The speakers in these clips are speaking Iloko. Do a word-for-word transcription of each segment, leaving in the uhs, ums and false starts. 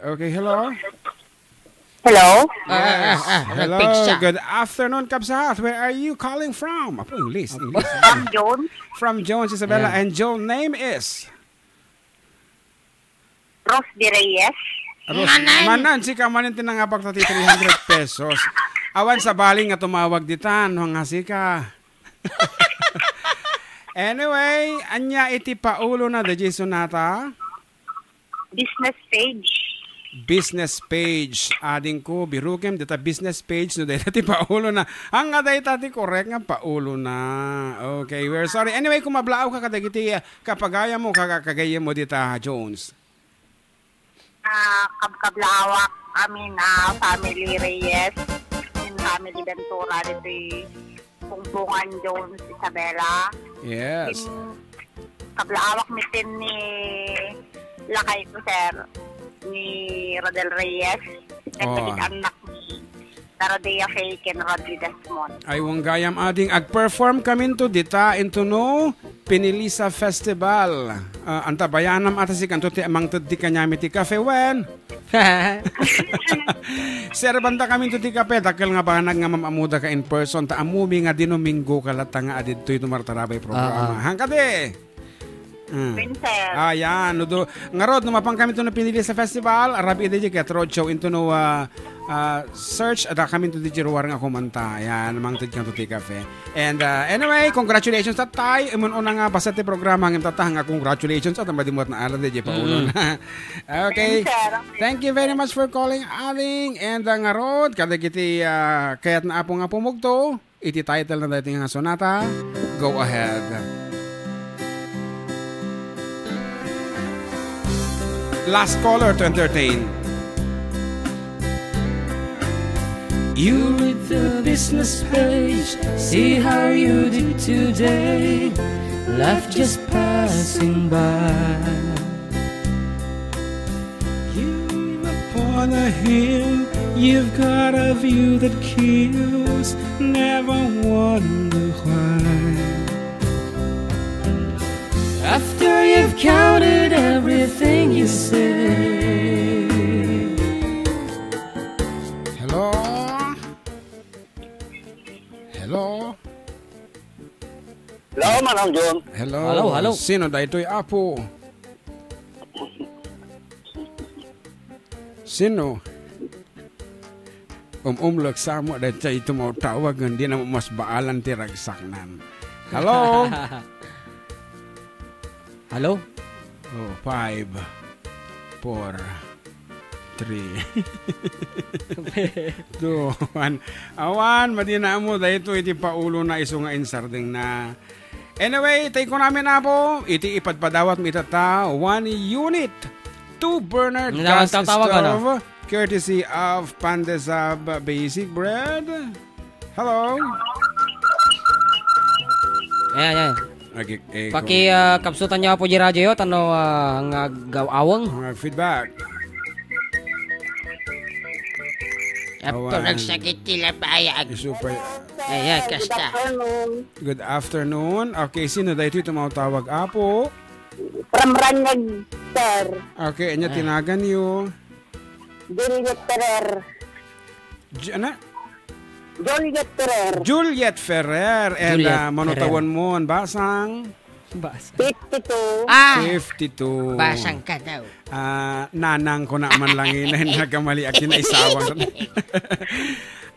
Okay, hello? Hello? Ah, ah, ah, ah, Yes. Hello, nagpigsa. Good afternoon, Kabsat. Where are you calling from? Apo, English, English. From Jones. From Jones, Isabella. Yeah. And your name is? Ros de Reyes. Ros, Manan. Manan, sika manen ti nangabak ta ti three hundred pesos. Awan sabali nga tumawag ditan, no nga sika. Anyway, ania iti paulona daydiay sonata? Business page. Business page. Adingko, birukem, dita business page, no, dayta ti paulona. Ania dayta ti korek nga paulona. Okay, we're sorry. Anyway, kumablaawka kadagiti, ah, kapagayammo, kaga-, kagayyemmo dita, Jones. Ah, kabkablaawak amin, ah, family Reyes, in family Ventura, ditoy Pungpungan Jones, Isabela. Yes. In kablaawak mi tin ni lakay ko, sir, ni Rodel Reyes. Ket Oh. dagiti anak ni Tara Dea Faye ken Rodney Desmond. Ay, wen gayam ading, agperform kaminto dita into no Pinilisa Festival. Ah, antabayanam a ta sikanto ti mangted ti kaniam iti kafe wen. Serban da kaminto ti kape, dakkel nga banag nga mam-ammodaka in person, ta ammom nga Domingo ka latta nga adtoy no martarabay programa. Ah, ah. Haan kadi? Mm. Wen, sir. Ayan, no do, ngarud, no mapan kaminto no Pinilisa Festival, arabii daydiay ket roadshow into no, ah, ah, search, adda kaminto daydiay ruar nga kumanta. Ayan, mangted kanto ti kafe. And, ah, anyway, congratulations, Tatay. Imun-una nga, basta ti programa, ngem Tatay, nga congratulations, at ang madimot na alam, daydiay paulona. Mm. Okay. Thank you, sir. Thank you very much for calling, Aling. And, ah, ngarud, kadagiti, ah, kayat na apo nga pumugto. Iti title na daytoy nga sonata, go ahead. Last caller to entertain. You read the business page, see how you did today. Life just passing by. You upon a hill, you've got a view that kills. Never wonder why. After you've counted everything you say. Hello? Hello? Hello, Manong John. Hello. Hello, hello. Sino daytoy, Apo? Sino? Um-umlek samo daytoy tumawtawag, ngem di na mas baalan ti ragsaknan. Hello? Hello? Oh, five, four, three, two, one. Awan, madi na ammo daytoy iti paulona isu nga insardengna. Anyway, tay kunamin, Apo, iti ipadpadawatmi itatta, one unit, two burner gas stove, courtesy of Pandesab Basic Bread. Hello? Ayan, ayan. Agi-, eh, Paki, kung ah, kapsutan niyo po di radyo yo, tano, ah, nga gaw-, awang. Nga feedback. Apo, awan. Nagsakit sila pa, ay, ag- Isu pa. Ayan, kasta. Good afternoon. Good afternoon. Okay, sino daytoy tumawtawag, Apo? From Ranyag, sir. Okay, anya tinagan niyo? Juliet Ferrer. J-, ano? Juliet Ferrer. Juliet Ferrer. And, Juliet ah, mano Ferrer. Tawen mo, basang? Basang. Fifty-two. Ah! Fifty-two. Basang ka daw. Ah, nanang ko na man lang ina, nagamali, akin na isawang.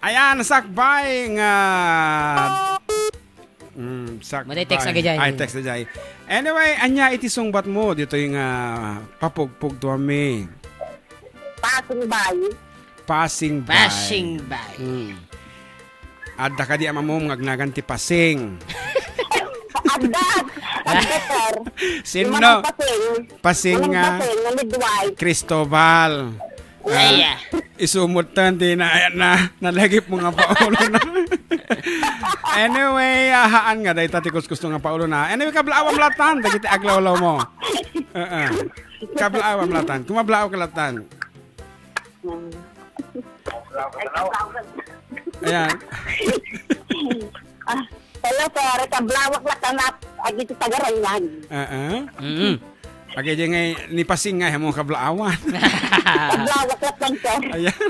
Ayan, sakbay nga Mm, sakbay. Maday text agi jay. Ay, text na jay. Anyway, anya iti sungbat mo ditoy nga papugpugtuanmi? Passing by. Passing by. Passing by. Mm. Adda kadi a mammom nga agnagan ti Pasing? Adda. Adda, sir. Sino? Yung mga Pasing. Pasing Yung mga nga Pasing, nga midwife. Cristobal. Ah, Aya. Isumot tan ti na, na, nalagip mo nga paulona. Anyway, ah, haan nga, dayta ti kuskusto nga paulona. Anyway, kablaawam latan, dagiti aglawlaw mo. Oo. Kablaawam latan. Kumablaaw ka latan. Ayan. Ah, hello, sir. Kablaawak latan at agiti taga Ranyag. Oo. Mm. Pagay di ngay, ni Pasing ngay, mo kablaawan. Kablaawan, sir. Ayan.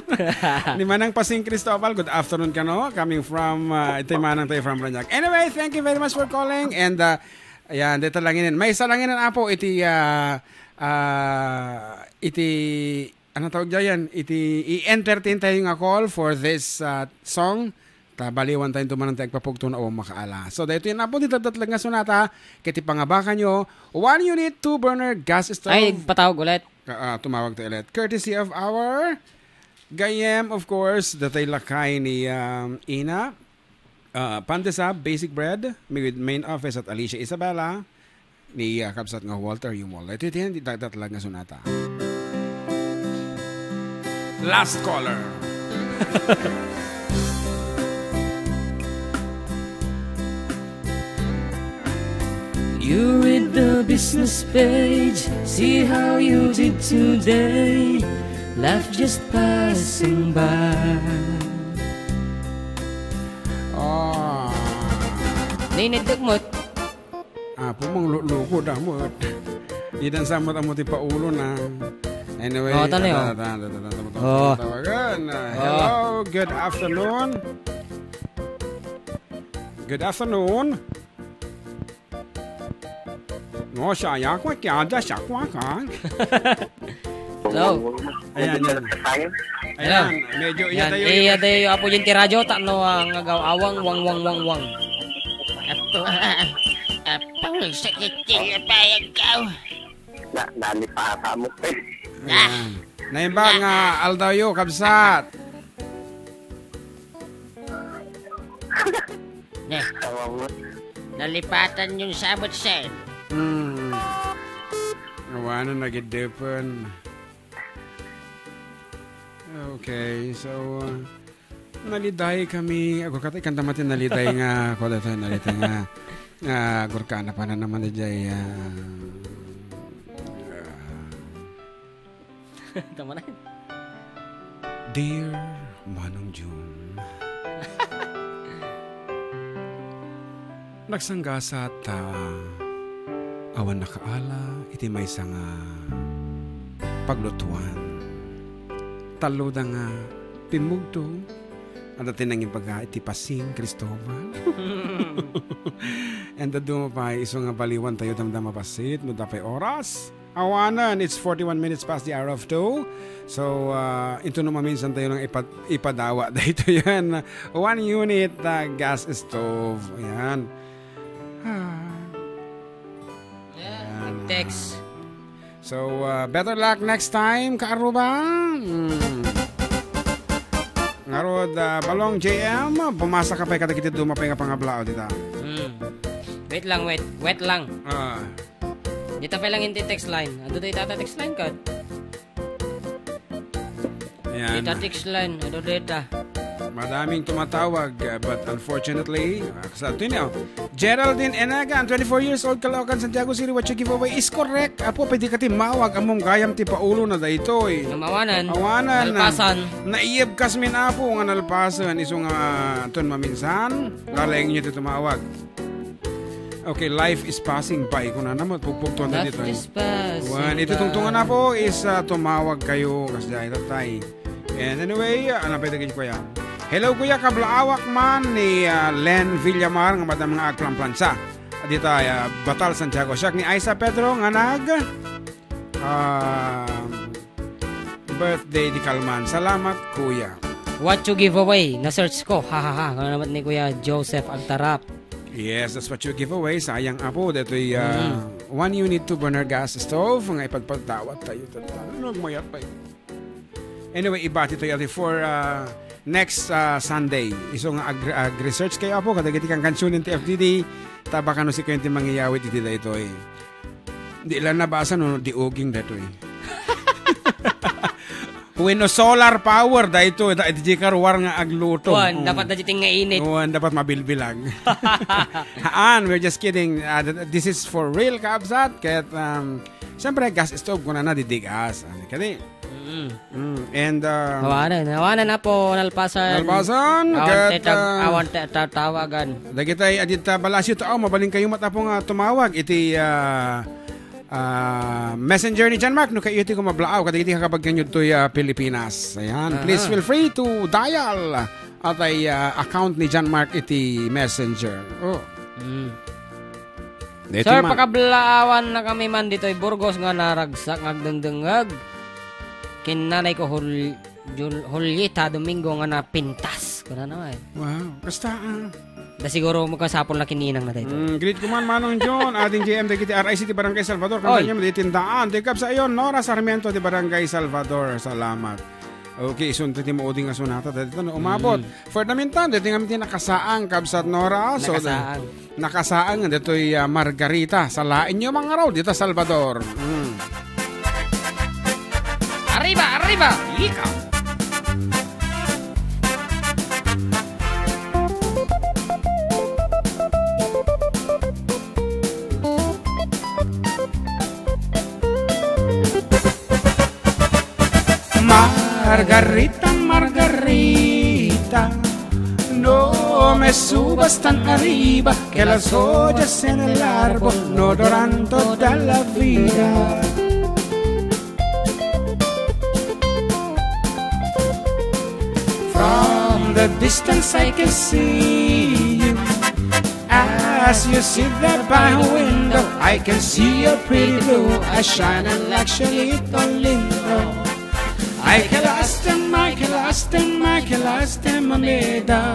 Ni Manang Pasing Cristobal, good afternoon kano. Coming from, uh, ito'y Manang tayo from Parañaque. Anyway, thank you very much for calling. And, uh, ayan, dito lang inin. May isa lang inin, apo, iti, uh, uh, iti, ano tawag dyan? Iti, i-entertain tayo nga call for this, uh, song. Ta baliwan tayo tumanan ti agpapugto na o makaala. So, dahil ito yung apo, dito datlag nga sunata, kiti pangabakan nyo, one unit, two burner, gas stove. Ay, patawag ulit. Ah, ah, tumawag tayo ulit. Courtesy of our Gayem, of course, datay lakay ni, um, Ina, ah, Pandesab, Basic Bread, with main office at Alicia Isabela, ni, ah, kabsat nga Walter Yumol. Ito, ito, ito, datlag nga sunata. Last caller. You read the business page, see how you did today. Life just passing by. Ah. Ninidek mo. Apo, mangluluko da mo. Idan sa mo, mo ti paulo na. Anyway, Oh, tano yun. tata, tata, tata, tata, tata, Oh. tawagan. Ah, Oh. hello, good afternoon. Good afternoon. No, siya, ya, kwa, kya, da, siya, kwa, ka. Hello. Ayan, yan. Ayan, Ayan. medyo iya Yan, tayo. iya tayo, apo, yung ti radyo, ta, no, ang agaw, awang, wang, wang, wang, wang. Apo, apo, sakit yung payag ko. Na, nalipata mo. Ayan. Naimbag nga aldaw yo, kabsat. Ne. Tawa mo. Nalipatan yung sabot, sir. Hmm. Awanan, nagidepen. Okay, so, uh, naliday kami. Ako katay, kanta mati naliday nga, ako dito, naliday nga, nga, gurkana pa na naman di jay, ah, ah. Tama na. Dear Manong Jun, nagsanggasat ta awan nakaala iti maysa nga paglutuan. Tallo da nga pimmugto, adda ti nangibaga iti Pasing Cristobal. And adu pay isu nga baliwan tayo damdama pasit, no adda pay oras. Awanen, it's forty-one minutes past the hour of two. So, uh, into no maminsan tayo nang ipa-, ipadawa dito yan. One unit, uh, gas stove. Ayan. Ah. Ayan. Text. So, uh, better luck next time, Kaaruba. Mm. Ngarud, uh, Balong J M, bumasa ka pay kadagiti duma pay nga pangablao dita. Mm. Wait lang, wait. Wait lang. Ah. Dita pay lang inti text line. Adu dayta text line, kat? Ayan. Dita text line. Adu dayta. Madaming tumatawag, uh, but unfortunately, uh, sa ito niyo, Geraldine Enagan, twenty-four years old, Caloocan, Santiago City, what you give away is correct. Apo, pwede ka timawag, among gayam ti paulo na daytoy. Nga mawanan. Awanan. Nalpasan. Naiyab kas min, apo, nga nalpasan. Isu nga, ton maminsan, lalayang nyo ti tumawag. Okay, life is passing by. Kung ano naman, pugpugtuan na Life dito, eh. is passing Wan, ito by. tungtungan na po is, ah, tumawag kayo kasi dahil tatay. And anyway, ah, ano pwede kayo, kuya? Hello, kuya, kablaawak man ni, ah, Len Villamar, nga madam nga agplanplansa. Dito, ah, Batal, Santiago. Siya ni Aisa Pedro, nga nag, ah, birthday di Kalman. Salamat, kuya. What you give away? Na-search ko. Ha, ha, ha. Ano naman ni Kuya Joseph Agtarap? Yes, that's what you give away. Sayang, apo. Dato'y, ah, Mm. one unit two burner gas stove. Nga ipagpagdawat tayo. Ano, nagmayat pa yun? Anyway, ibati tayo ati for, ah, next, ah, Sunday. Isu nga ag-, ag-research kayo, apo. Kadagiti kang kansunin ti F D D. Tabakano si kayo ti mangyayawit iti daytoy. Di lang nabasa no, di uging daytoy. Wenno solar power daytoy, da, di karuar nga agluto. Wan, Oo. dapat na diting nga init. Wan, dapat mabilbilag. Haan, we're just kidding. Uh, th-, this is for real, kabsat. Ket, um, siyempre, gas stove, kunana, di, di gas. Ano, kadi? Mm. Mm, and, um, Awanan, awanan na po, nalpasan. Nalpasan, Awan ket, te tag-, uh, awan te tatawagan. Dagitay, adita, balasyo tao, mabalin kayo matapo nga tumawag. Iti, uh, Ah, messenger ni John Mark, no kayo ti kumablaaw, kadagiti kakabagyan yun to'y, ah, Pilipinas. Ayan, Aha. please feel free to dial at ay, ah, account ni John Mark iti messenger. Oh. Mm. Dito Sir, man. Pakablaawan na kami man dito'y Burgos nga naragsak nga agdengdengngeg. Ken nanay ko Jul-, Julieta Domingo nga napintas. Kuna na, eh. Wow. Basta, ah. Da siguro makasapol na kininang na dito. Mm, greet ko man, Manong John, ading J M dagiti R I C ti Barangay Salvador. Oy. Kanyan, di tindaan. Di kabsa ayon, Nora Sarmiento ti Barangay Salvador. Salamat. Okay, isunto ti maudi nga sonata dito, no? Umabot. Mm. For the meantime, dito nga ti nakasaang, kabsat Nora. So, Nakasaang. Nakasaang dito'y, ah, Margarita. Sa lain niyo, mga raw, dito, Salvador. Mm. Arriba, arriba! Ika! Margarita, Margarita, no me subas tan arriba, que las joyas en el árbol no duran toda la vida. From the distance I can see you. As you sit there by the window, I can see your pretty blue eyes shining like Shanito Lindo. Ay, que lástima, ay, que lástima, ay, que lástima me da.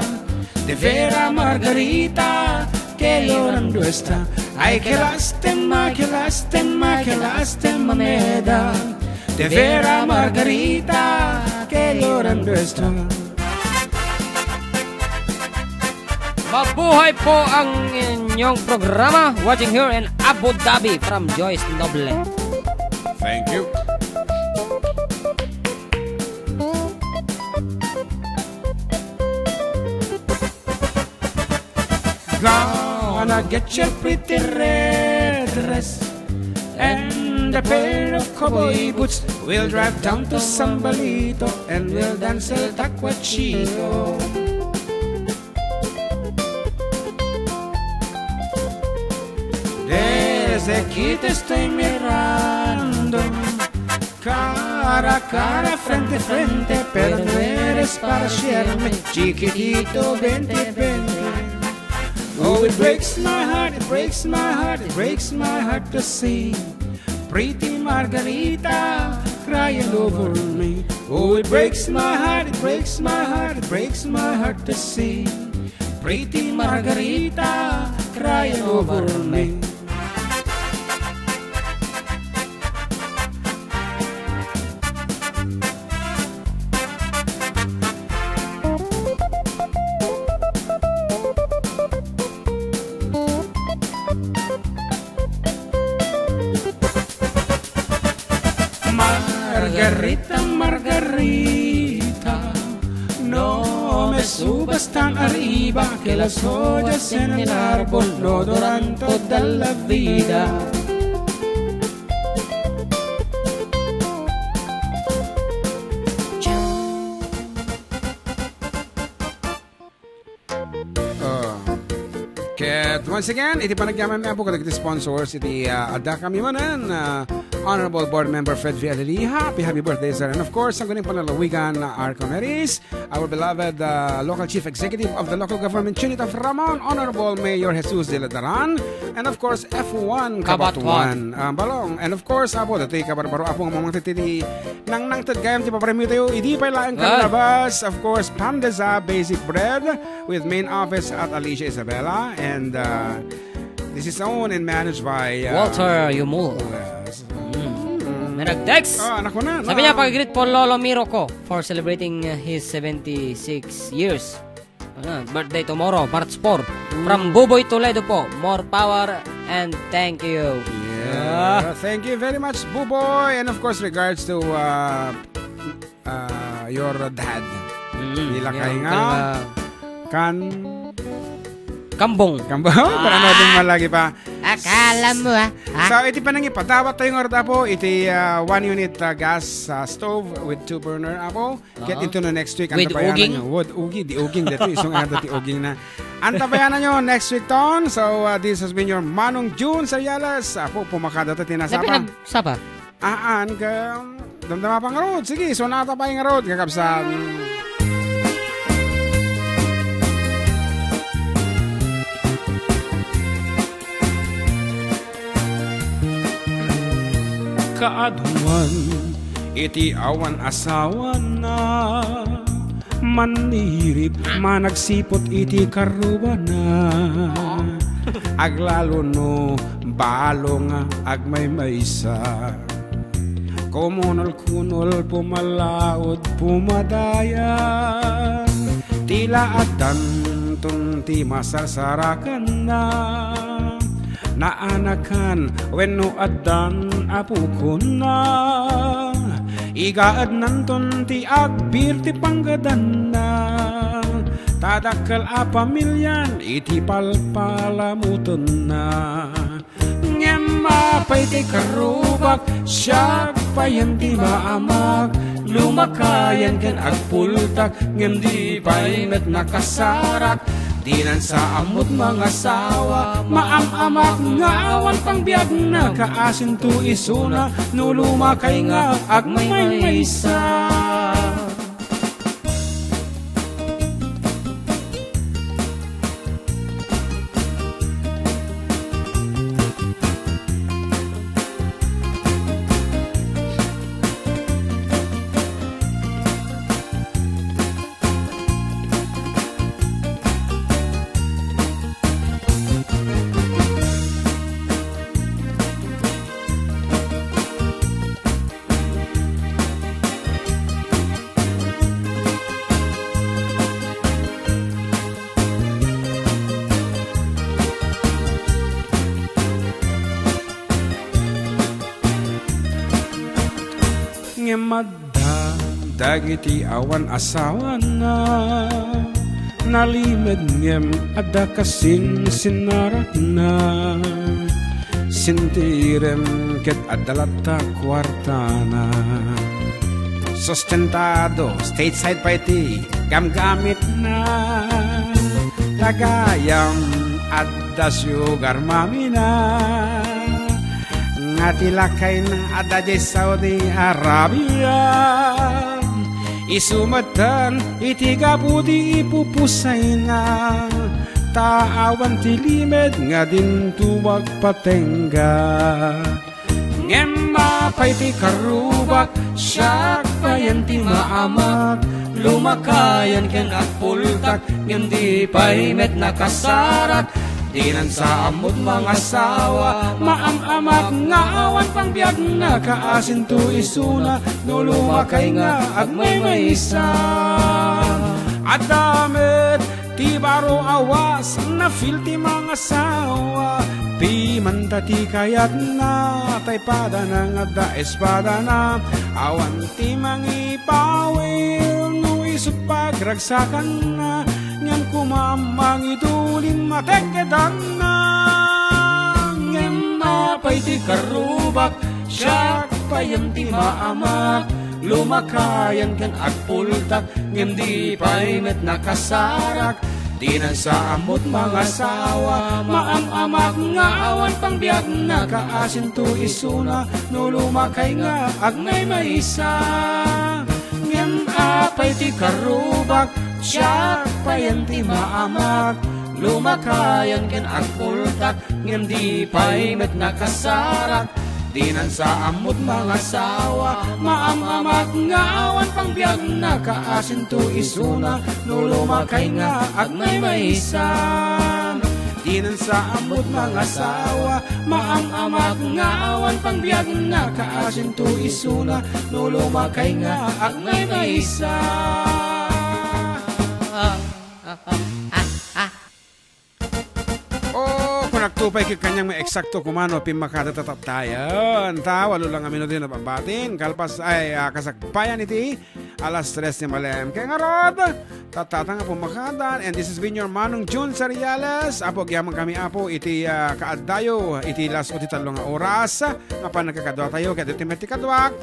De vera Margarita, que llorando está. Ay, que lástima, que lástima, que lástima me da. De vera Margarita, que llorando está. Mabuhay po ang inyong programa. Watching here in Abu Dhabi from Joyce Noble. Thank you. Gonna get your pretty red dress and a pair of cowboy boots. We'll drive down to Sambalito and we'll dance el tacuachito. Desde aquí te estoy mirando, cara a cara, frente a frente, pero no eres para hallarme, chiquitito, vente, vente. Oh, it breaks my heart, it breaks my heart, it breaks my heart to see pretty Margarita crying over me. Oh, it breaks my heart, it breaks my heart, it breaks my heart to see pretty Margarita crying over me. Margarita, Margarita, no me subas tan arriba, que las joyas en el árbol no duran toda la vida. Oh. Ket once again, iti panagyaman mi, Apo, kadagiti sponsors, iti, ah, adda kami manen, ah, Honorable Board Member Fred V. Aliliha, happy, happy birthday, sir. And of course, ang kuning panalawigan na Arco Meris, our beloved, ah, local chief executive of the local government unit of Ramon, Honorable Mayor Jesus de la Daran, and of course, F one Kabatuan. Kabatuan. Ah, Balong. And of course, Apo, dati kabarbaro, Apo, ang mga titi, nang, nang ted gayam ti paparemyo tayo, idi pay laeng Right. Kalabas, of course, Pandesa Basic Bread, with main office at Alicia Isabela. And, uh, this is owned and managed by, uh, Walter Yumul. Yes. Mm. May nag-text. Ah, anak ko na, Sabi na. Niya, "Pag-greet po, Lolo Miro ko for celebrating, uh, his seventy-six years. Ah, birthday tomorrow, March four. Mm. From Buboy Toledo po. More power and thank you." Yeah. Ah. Thank you very much, Buboy. And of course, regards to, uh, ah, your dad. Mm, Di lakay yung nga. Talaga. Kan Kambong. Kambong. Ah! Para natin malagi pa. Akala mo, ah. Ah. So, iti panangipadawat tayo nga rod, Apo, iti, ah, one unit, ah, gas, ah, stove with two burner, Apo. Get Oo. Into the next week. With Antabayanan uging? Nyo. Wood, ugi, di uging, dito, isong ata ti uging na. Antabayanan nyo next week, ton. So, ah, this has been your Manong June Sayales. Apo, pumakada ta tinasapa. Napinag-, sapa? Aan, ka, damdama pa ngarud. Sige, sonata pa ngarud, kakabsat. Kaaduan iti awan asawana, manirip, managsiput iti karrubana. Aglalo no balo nga agmaymaysa. Kumunol-kunol, pumalaod, pumadaya. Ti la addanton ti masarsarakanna. Naanakan wenno addan a pukonna. Igaednanton ti agbir ti panggadanna. Ta dakkel a pamilian iti palpalamutenna. Ngem apay ti karrubak, siak payen ti maamak, lumakayan ken agpultak, ngem di pay met nakasarak. Dinan sa ammot mangasawa, maam-amak nga awan pangbiagna, kaasinto isuna, no lumakay nga agmaymaysa. Ngem adda dagiti awan asawana, nalimed ngem adda kasinsinnaratna. Sintirem ket adda latta kuartana. Sustentado, stateside pay ti gamgamitna. Tagayam, adda sugar mamina. Nga ti lakayna adda diay Saudi Arabia. Isu metten iti gapu ti ipupusayna. Ta awan ti limed nga dinto agpatengga. Ngem apay ti karrubak, siak payen ti maamak, lumakayan ken agpultak, ngem di pay met nakasarak. Dinan sa ammot mangasawa, maam-amak nga awan pangbiagna, kaasinto isuna, no lumakay nga agmaymaysa. Adda met ti baro a was, nafil ti mangasawa. Pimanta ti kayatna, tay padana nga adda espadana. Awan ti mangipawil no isu pagragsakanna. Ngem koma mangidulin matekkedanna. Ngem apay ti karrubak, siak payen ti maamak. Lumakayan ken agpultak, ngem di pay met nakasarak. Dinan sa ammot mangasawa, maam-amak nga awan pangbiagna, kaasinto isuna, no lumakay nga agmaymaysa. Ngem apay ti karrubak, siak payen ti maamak, lumakayan ken agpultak, ngem di pay met nakasarak. Dinan sa ammot mangasawa, maam-amak nga awan pangbiagna, kaasinto isuna, no lumakay nga agmaymaysa. Dinan sa ammot mangasawa, maam-amak nga awan pangbiagna, kaasinto isuna, no lumakay nga agmaymaysa. Oh, Eksakto pay ket kaniak nga eksakto koma no pimmakada ta tattayen. Ta, walo lang a minuto ti napabatin. Kalpas ay, ah, kasakbayan iti alas tres ni Malem. Kaya ngarud, tattata nga pummakada. And this has been your Manong Jun Seriales. Apo, agyaman kami, Apo, iti, ah, kaaddayo, iti las-o ti tallo nga oras. Nga panagkakaduatayo, ket iti met ti kaduak.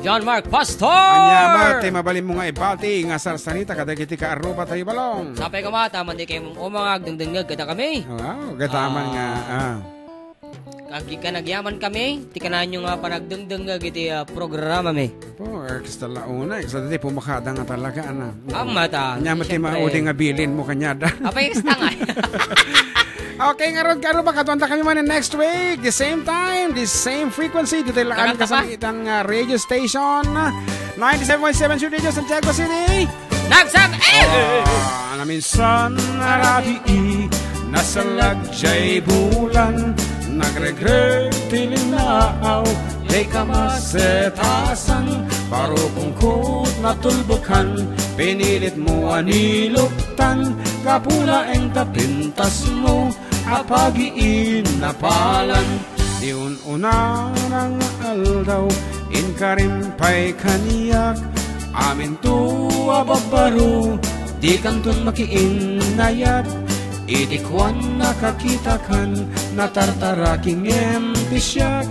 John Mark Pastor! Ania met ti mabalinmo nga ibati nga sarsarita kadagiti kaarrubatayo, Balong? Sapay koma, ta madi kayo umangag dengdengngeg kadakami. Wow, gataman nga, Ah. ah. Ag-, kanagyaman kami, ti kananyo nga panagdengdengngeg iti, ah, programami. Po, eh, kasta la una, eh, kasta ti pumakada nga talaga, ana. Amma ta, Ania met ti siyempre. maudi nga bilinmo kaniada. Apay, kasta nga. Okay, ngarud, kaarruba, katuanta kami man next week, the same time, the same frequency, ditoy lang Kakanta pa. kasamitan nga radio station, ninety-seven point seven True Radio Santiago City. Nagsam-, eh! Ah, naminsan a rabii, nasalag jay bulan, nagregreg ti linnaaw, jay kamasetasan, parukungkot natulbekan, pinilitmo a niluktan, gapu laeng ta pintasmo a pagiinnapalan. Ti un-unana nga aldaw, inkarim pay kaniak, aminto a babbaro, dikanton makiinnayat. Iti kuan a kakitakan, natartaraki ngem ti siak,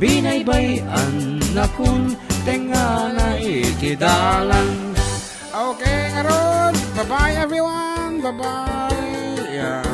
binaybay-annakon, tengngana iti dalan. Okay, ngarud. Bye-bye, everyone. Bye-bye. Yeah.